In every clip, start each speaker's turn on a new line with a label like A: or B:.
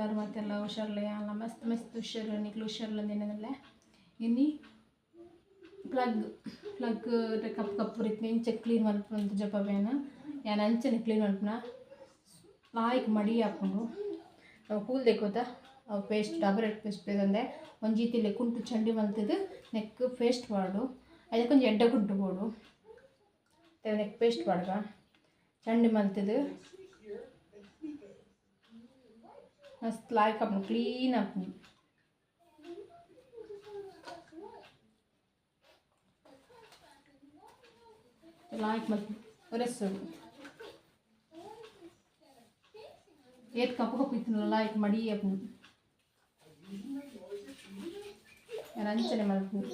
A: ಎಲ್ಲರೂ ಮತ್ತೆಲ್ಲ ಹುಷಾರ್ಲ ಯಾನ್ಲ ಮಸ್ತ್ ಮಸ್ತ್ ಹುಷಾರು ನಿಕ್ಲು ಹುಷಾರ್ಲ ಅಂದೇನಲ್ಲ ಇನಿ ಪ್ಲಗ್ ಪ್ಲಗ್ ಕಪ್ಪು ಕಪ್ಪು ರೀತಿ ಇಂಚ ಕ್ಲೀನ್ ಮಲ್ಪುನಂತ ಜಪವೇನ ಯಾನ್ ಅಂಚನೆ ಕ್ಲೀನ್ ಮಲ್ಪುನ ಲಾಯ್ಕ್ ಮಡಿ ಆಪುಂಡು ಅವು ಕೂಲ್ ದೆಕ್ಕೋತ ಅವು ಪೇಸ್ಟ್ ಡಾಬರ್ ರೆಡ್ ಪೇಸ್ಟ್ ಬೇಕಂದೆ ಒಂಜಿ ತಿಲೆ ಕುಂಟು ಚಂಡಿ ಮಲ್ತದು ನೆಕ್ ಪೇಸ್ಟ್ ಪಾಡು ಅದಕ್ಕೆ ಒಂಜಿ ಎಡ್ಡೆ ಕುಂಟು ಬೋಡು ನೆಕ್ ಪೇಸ್ಟ್ ಪಾಡ್ಗ ಚಂಡಿ ಮಲ್ತದು ಮಸ್ತ್ ಲಾಯ್ಕ್ ಆಪುಂಡು ಕ್ಲೀನ್ ಆಪುಂಡು ಲಾಯ್ಕ್ ಮಲ್ಪು ಒರೆಸೋಡು ಏತ್ ಕಪ್ಪು ಕಪ್ಪು ಇತ್ತಿನ ಲಾಯ್ಕ್ ಮಡಿ ಆಪುಂಡು ಯಾನ್ ಅಂಚನೆ ಮಲ್ಪುನು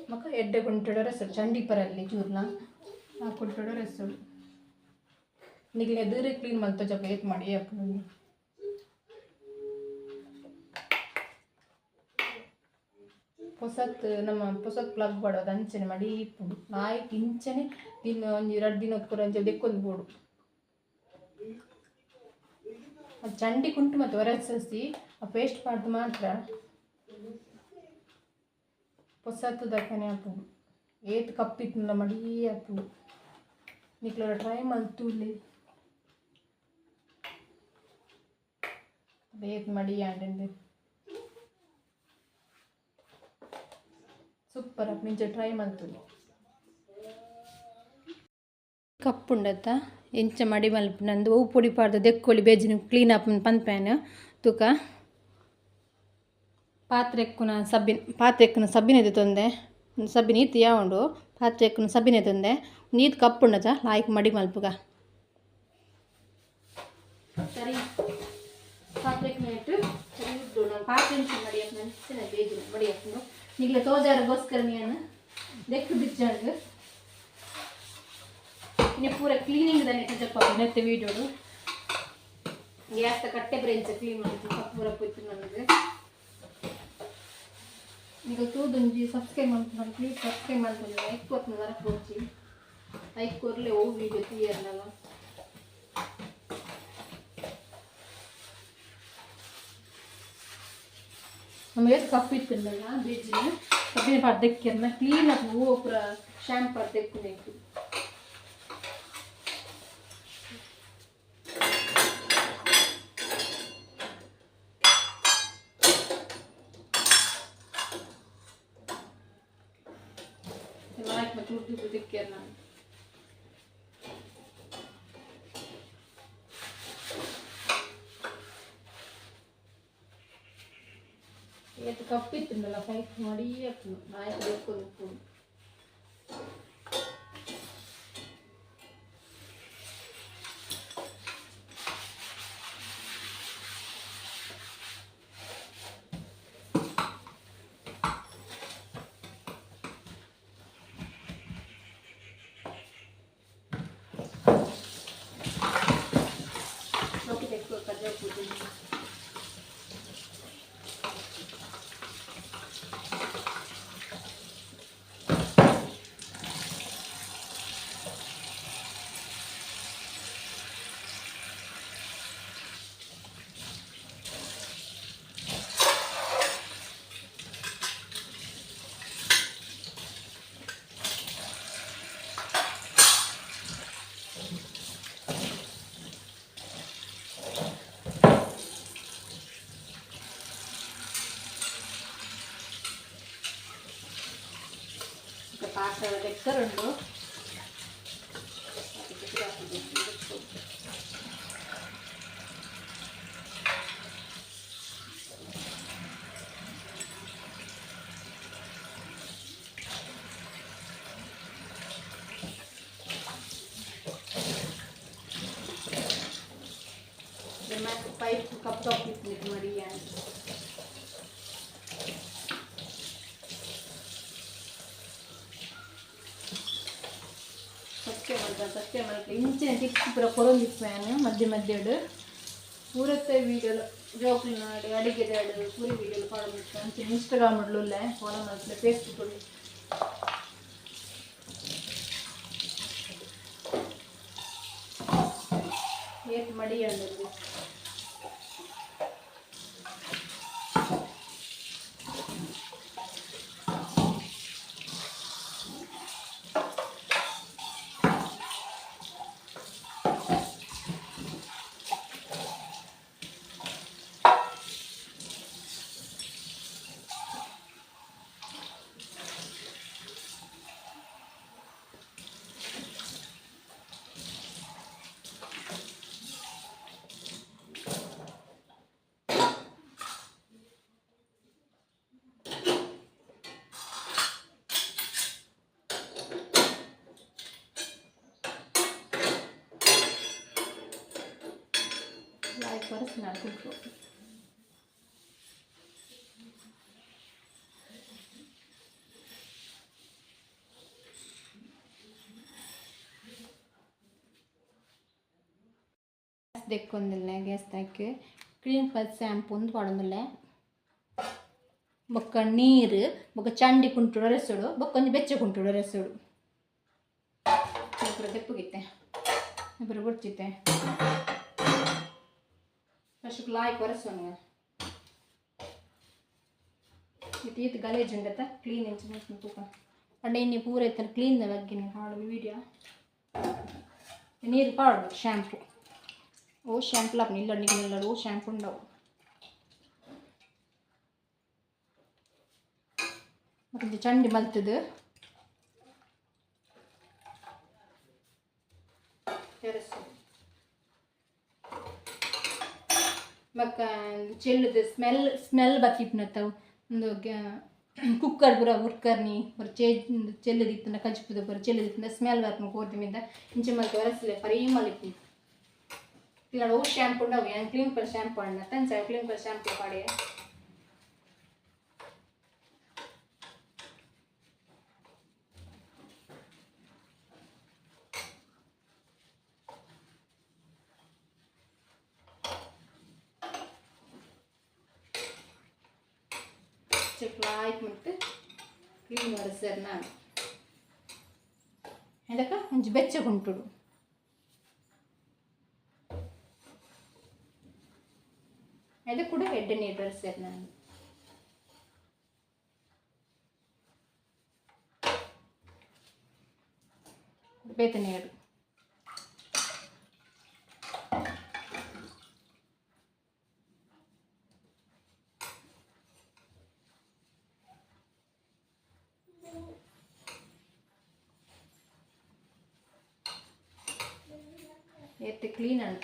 A: ಬೊಕ ಎಡ್ಡೆ ಕುಂಟುಡು ಒರೆಸೋಡು ಚಂಡಿ ಪರಲ್ಲಿ ಚೂರ್ನ ಆ ಕುಂಟುಡು ಒರೆಸೋಡು ನಿಕ್ಲೆ ಎದುರು ಕ್ಲೀನ್ ಮಲ್ತೊಜಪ್ಪ ಏತ್ ಮಡಿ ಆಪುಂಡು ಪೊಸತ್ ನಮ್ಮ ಪೊಸತ್ ಪ್ಲಗ್ ಪಾಡೋದು ಅಂಚನೆ ಮಡಿ ಇಪ್ಪುಂಡು ಲಾಯ್ಕ್ ಇಂಚನೆ ದಿನ ಒಂಜಿ ರಡ್ಡ್ ದಿನಕ್ ಪೂರ ಅಂಚ ದೆಕ್ಕೊಂದು ಬೋಡು ಅದು ಚಂಡಿ ಕುಂಟು ಮತ್ತು ಒರೆಸಿ ಆ ಪೇಸ್ಟ್ ಪಾಡ್ದು ಮಾತ್ರ ಪೊಸತ್ತು ದಕ್ಕನೆ ಆಪುಂಡು ಏತ್ ಕಪ್ಪಿತ್ತುಂಡ ಮಡಿ ಆಪುಂಡು ನಿಕ್ಲೊರ ಟ್ರೈ ಮಲ್ತೂಲೆ ಏತ್ ಮಡಿ ಆಂಡ್ ಸೂಪರ್ ಆಪುಂಡು ಇಂಚ ಟ್ರೈ ಮಲ್ತುಲೆ ಕಪ್ಪುಂಡತ್ತ ಎಂಚ ಮಡಿ ಮಲ್ಪುನಂದು ಒವು ಪೊಡಿ ಪಾಡ್ದು ದೆಕ್ಕೊಲಿ ಬೇಜಿನ ಕ್ಲೀನ್ ಆಪುಂಡು ಪನ್ಪೇನು ತೂಕ ಪಾತ್ರೆ ಎಕ್ಕುನ ಸಬ್ಬಿನ ಪಾತ್ರೆ ಎಕ್ಕುನ ಸಬ್ಬಿನ ದೆತೊಂದೆ ಸಬ್ಬಿನ ಈತ್ ಯಾವುಂಡು ಪಾತ್ರೆ ಎಕ್ಕುನ ಸಬ್ಬಿನ ದೆತೊಂದೆ ಈತ್ ಕಪ್ಪುಂಡತ ಲಾಯ್ಕ್ ಮಡಿ ಮಲ್ಪುಗ ಸರಿ ಪಾತ್ರೆ ಎಕ್ಕುನ ಸರಿ ಉಡ್ಡು ನಾನು ಪಾತ್ರೆ ಎಂಚ ಮಡಿ ಆಪುಂಡು ಅಂಚನೆ ಬೇಜಿನ ಮಡಿ ಆಪುಂಡು ನಿಗ್ಲೆ ತೋಜಾರಗೋಸ್ಕರ ನಾನು ದೆಕ್ಕು ಬಿಚ್ಚಾಂಡ್ ಇನ್ನು ಪೂರ ಕ್ಲೀನಿಂಗ್ ದಾನೆ ತೋಜಪ್ಪ ನೆತ್ತ ವೀಡಿಯೋಡು ಗ್ಯಾಸ್ದ ಕಟ್ಟೆ ಬ್ರೆಂಚ ಕ್ಲೀನ್ ಮಾಡ್ತೀನಿ ಕಪ್ಪು ಪೂರ ಪೋಯ್ತು ನನಗೆ ನಿಗಲ್ ತೂದೊಂಜಿ ಸಬ್ಸ್ಕ್ರೈಬ್ ಮಲ್ಪುನ ಪ್ಲೀಸ್ ಸಬ್ಸ್ಕ್ರೈಬ್ ಮಲ್ಪುನ ಲೈಕ್ ಕೊರ್ಪುನ ಮರಪೊಡ್ಚಿ ಲೈಕ್ ಕೊರ್ಲೆ ಒವು ವೀಡಿಯೋ ತೂಯರ್ನಲ ನಮಗೆ ಕಪ್ಪು ಇತ್ತುಂಡಲ್ಲ ಬೇಜಿನ ಕಬ್ಬಿನ ಪಾಡ್ ದೆಕ್ಕಿರ್ನ ಕ್ಲೀನ್ ಆಪುಂಡು ಹೂವು ಪೂರ ಶಾಂಪು ಪಾಡ್ ದೆಕ್ಕುನೆಕ್ಕು ಲಾಯ್ಕ್ ಮತ್ತೆ ಉದ್ದು ಉದ್ದು ದೆಕ್ಕಿರ್ನ ಏತ್ ಕಪ್ಪು ಇತ್ತುಂಡಲ್ಲ ಪೈಪ್ ಮಡಿ ಆಪುಂಡು ಲಾಯ್ಕ್ ದೆಕ್ಕೊಂದು ಉಪ್ಪುಂಡು ಓಕೆ ತೆಕ್ಕು ಕರಿಬೇವು ಪಾತ್ರೆ ದೆಕ್ಕರುಂಡು ಪೈಪ್ ಕಪ್ಪು ಕಪ್ಪು ಇತ್ತು ಮಡಿ ಸಬ್ಸ್ಕ್ರೈಬ್ ಮಲ್ತ ಸಬ್ಸ್ಕ್ರೈಬ್ ಮಲ್ಪಲೆ ಇಂಚಿನ ಟಿಪ್ಸ್ ಪೂರ ಕೊರೊಂದಿಪ್ಪುವೆ ಮಧ್ಯೆ ಮಧ್ಯೆಡ್ ಪೂರತ್ತೆ ವೀಡಿಯೋ ಜೋಕುಲ್ನ ಅಡಿಗೆದಾಡ್ ಪೂರಿ ವೀಡಿಯೋ ಪಾಡೊಂದಿಪ್ಪುವೆ ಅಂಚನೆ ಇನ್ಸ್ಟಾಗ್ರಾಮ್ ಉಲ್ಲೆ ಫಾಲೋ ಮಲ್ಪಲೆ ಫೇಸ್ಬುಕ್. ಏತ್ ಮಡಿ ಅಂದದು ಲಾಯ್ಕ್ ವರಸ್ ಕುಂಟು ಗ್ಯಾಸ್ ದೆಕ್ಕೊಂದಿಲ್ಲ. ಗ್ಯಾಸ್ ತಾಕಿ ಕ್ಲೀನ್ ಪತ್ ಶಾಂಪು ಒಂದು ಪಾಡೊಂದುಲ್ಲೆ. ಬೊಕ್ಕ ನೀರು ಬೊಕ್ಕ ಚಂಡಿ ಕುಂಟುಡು ಒರೆಸೊಡು, ಬೊಕ್ಕ ಒಂಜಿ ಬೆಚ್ಚ ಕುಂಟುಡು ಒರೆಸೊಡು. ಪೂರ ದೆಪ್ಪುಗಿತ್ತೆ ಪೂರ ಬೊಡ್ಚಿತ್ತೆ. ಫಸ್ಟ್ ಲಾಯ್ಕ್ ಒರೆಸೋಣ. ಇತ್ತು ಈತ್ ಗಲೇಜ್ ಉಂಡತ್ತ ಕ್ಲೀನ್ ಇಂಚ ಮಲ್ಪುನ ತೂಕ. ಪಂಡ ಇನ್ನಿ ಪೂರ ಇತ್ತನ ಕ್ಲೀನ್ ಬಗ್ಗೆ ಹಾಡು ವೀಡಿಯೋ. ನೀರು ಪಾಡು ಶ್ಯಾಂಪು ಓ ಶ್ಯಾಂಪು ಲಾಪುನ ಇಲ್ಲ ನಿಲ್ಲ ಓ ಶ್ಯಾಂಪು ಉಂಡವು. ಬೊಕ ಚಂಡಿ ಮಲ್ತುದು ಬೊಕ್ಕ ಚೆಲ್ಲುದು ಸ್ಮೆಲ್ ಸ್ಮೆಲ್ ಬತ್ತಿಪ್ಪುನತ್ತ ಉಂದು ಕುಕ್ಕರ್ ಪೂರ ಉರ್ಕರ್ನಿ ಪೂರ ಚೇ ಚೆಲ್ಲುದಿತ್ತುಂಡ ಕಜಿಪುದ ಪೂರ ಚೆಲ್ಲುದಿತ್ತುಂಡ ಸ್ಮೆಲ್ ಬರ್ಪುಂಡು ಕೋರ್ದ ಮಿಂದ. ಇಂಚ ಮಲ್ತ್ ಒರೆಸ್ಲೆ ಪರಿಮಳ ಇಪ್ಪುಂಡು. ಇಲ್ಲಡ ಓ ಶ್ಯಾಂಪು ಉಂಡವು. ಯಾನ್ ಕ್ಲೀನ್ ಪಲ್ ಶ್ಯಾಂಪು ಪಾಡ್ನ ಅಂಚ ಕ್ಲೀನ್ ಪಲ್ ಶ್ಯಾಂಪು ಪಾಡಿಯೆ. ಲಾಯ್ಕ್ ಮಲ್ತ್ ಕ್ಲೀನ್ ಒರೆಸೆರ್ನ ಇದಕ್ಕ ಒಂಜಿ ಬೆಚ್ಚ ಕುಂಟುಡು. ಇದು ಕೂಡ ಎಡ್ಡೆ ನೀರು ಒರೆಸೆರ್ನ. ಬೇತೆ ನೀರು ಏತ್ ಕ್ಲೀನ್ ಆಂಡ್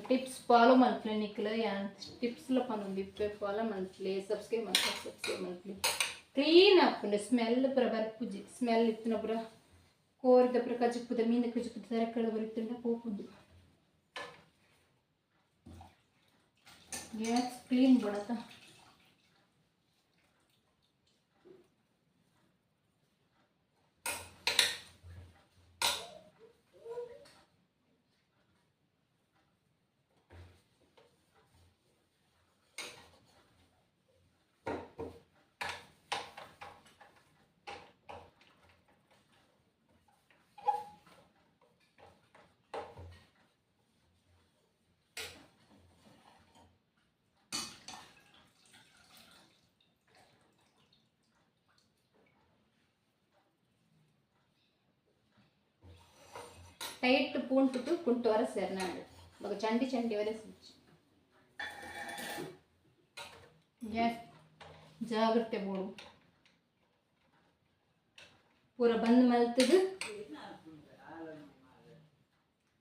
A: ಟಿಪ್ಸ್ ಫಾಲೋ ಮಲ್ಪುಲೆ ನಿಕ್ಲು. ಯಾನ್ ಟಿಪ್ಸ್ಲ ಪನೊಂದಿಪ್ಪೆ, ಫಾಲೋ ಮಲ್ಪುಲೆ, ಸಬ್ಸ್ಕ್ರೈಬ್ ಮಲ್ಪುಲೆ, ಸಬ್ಸ್ಕ್ರೈಬ್ ಮಲ್ಪುಲೆ. ಕ್ಲೀನ್ ಆಪುಂಡು, ಸ್ಮೆಲ್ ಪೂರ ಬರ್ಪುಜಿ. ಸ್ಮೆಲ್ ಇತ್ತಿನ ಪೂರ ಕೋರಿದ ಪೂರ ಕಜಿಪುದ ಮೀನು ಕಜಿಪುದ ತರಕಡೆ ಬರಿತುಂಡ ಪೋಪುಂಡು. ಗ್ಯಾಸ್ ಕ್ಲೀನ್ ಬೋಡತ್ತ. ಟೈಟ್ ಪೂಂಟುದು ಕುಂಟು ಒರೆಸೆರ್ನಾಂಡ್ ಬೊಕ ಚಂಡಿ ಚಂಡಿ ಒರೆಸುಜಿ. ಗ್ಯಾಸ್ ಜಾಗ್ರತೆ ಬೋಡು. ಪೂರ ಬಂದ್ ಮಲ್ತುದು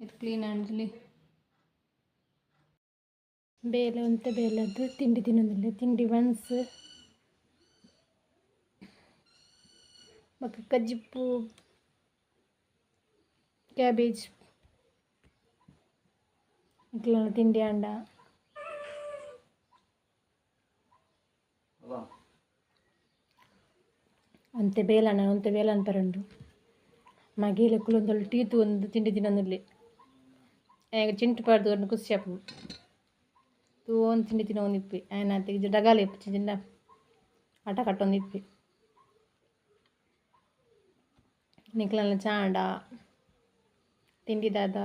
A: ಇದು ಕ್ಲೀನ್ ಆಂಡ್ಲಿ. ಬೇಲೆ ಒಂತೆ ಬೇಲದ್ದು ತಿಂಡಿ ತಿನ್ನೊಂದಿಲ್ಲ. ತಿಂಡಿ ಬನ್ಸ್ ಬೊಕ ಕಜ್ಜಿಪ್ಪು ಕ್ಯಾಬೇಜ್ ಇಕ್ಲೆನ ತಿಂಡಿ ಆಂಡ. ಒಂತೆ ಬೇಲನ ಒಂತೆ ಬೇಲನ್ ಪರಂಡು ಮಗೆ ಕುಲೊಂದೊಳ್ಳು ಟೀ ತೂವೊಂದು ತಿಂಡಿ ತಿನ್ನೊಂದುಲ್ಲೆ. ಆಯಗ್ ಚಿಂಟು ಪಾಡ್ದ್ ಕೊರ್ಂಡ ಖುಷಿ ಆಪುಂಡು. ತೂವೊಂದು ತಿಂಡಿ ತಿನ್ನೊಂದಿಪ್ಪೆ ಆಯನ ಇಜ್ಜಿ ಡಗಾಲ ಇಪ್ಪುಜಿ ಜಿಂಡ ಆಟ ಕಟ್ಟೊಂದಿಪ್ಪೆ. ನಿಕ್ಲೆನ ಚಾಂಡ. ತಿಂಡಿ ದಾದ.